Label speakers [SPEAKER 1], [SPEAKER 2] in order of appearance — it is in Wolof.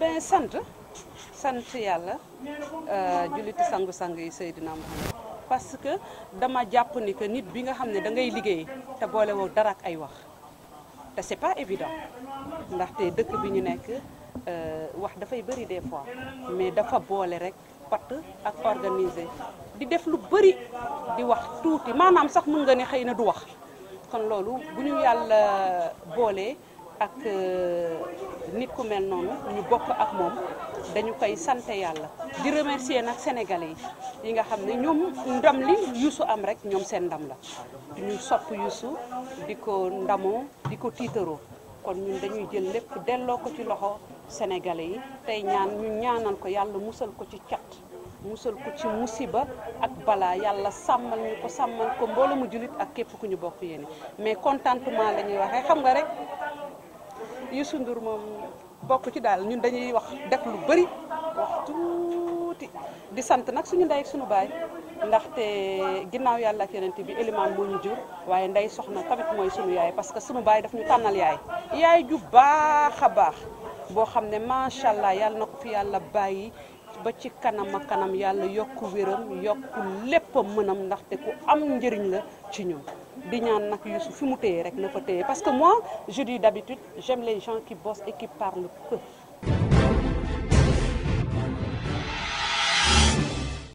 [SPEAKER 1] ben sant yàlla julliti sangu-sang yi Seydina Muhammad parce que dama jàpp ni que nit bi nga xam ne da ngay liggéey te boole woo dara ak ay wax te c'est pas évident ndaxte dëkk bi ñu nekk wax dafay bëri des fois mais dafa boole rek patt ak organiser di def lu bëri di wax tuuti maanaam sax mën nga ne xëy na du wax kon loolu bu ñu yàlla boolee ak nit ku mel noonu ñu bokk ak moom dañu koy sante yàlla di remercier nag sénégalais yi nga xam ne ñoom ndam li Youssou am rek ñoom seen ndam la ñu sopp Youssou di ko ndamoo di ko tiitaroo kon ñun dañuy jël lépp delloo ko ci loxo sénégalais yi tey ñu ñaanal ko yàlla musal ko ci cat musal ko ci musiba ak balaa yàlla sàmmal ko mbooloo mu jullit ak képp ku ñu bokk yéene mais contentement la ñuy waxee xam nga rek Youssou Ndour moom bokk ci daal ñun dañuy wax def lu bëri wax tuuti di sant nag suñu ndey ak suñu baay ndaxte ginnaaw yàlla ak yonent bi élimaan moo ñu jur waaye ndey soxna tamit mooy suñu yaay parce que suñu baay daf ñu tànnal yaay ju baax a baax boo xam ne macha allah yàlla na ko fi yàlla bàyyi ba ci kanam ak kanam yàlla yokku wéram yokku léppam mënam ndaxte ku am njëriñ la ci ñun di ñaan nag Youssou fi mu téye rek na fa téye parce que moi je dis d'habitude j'aime les gens qui bossent et qui parlent peu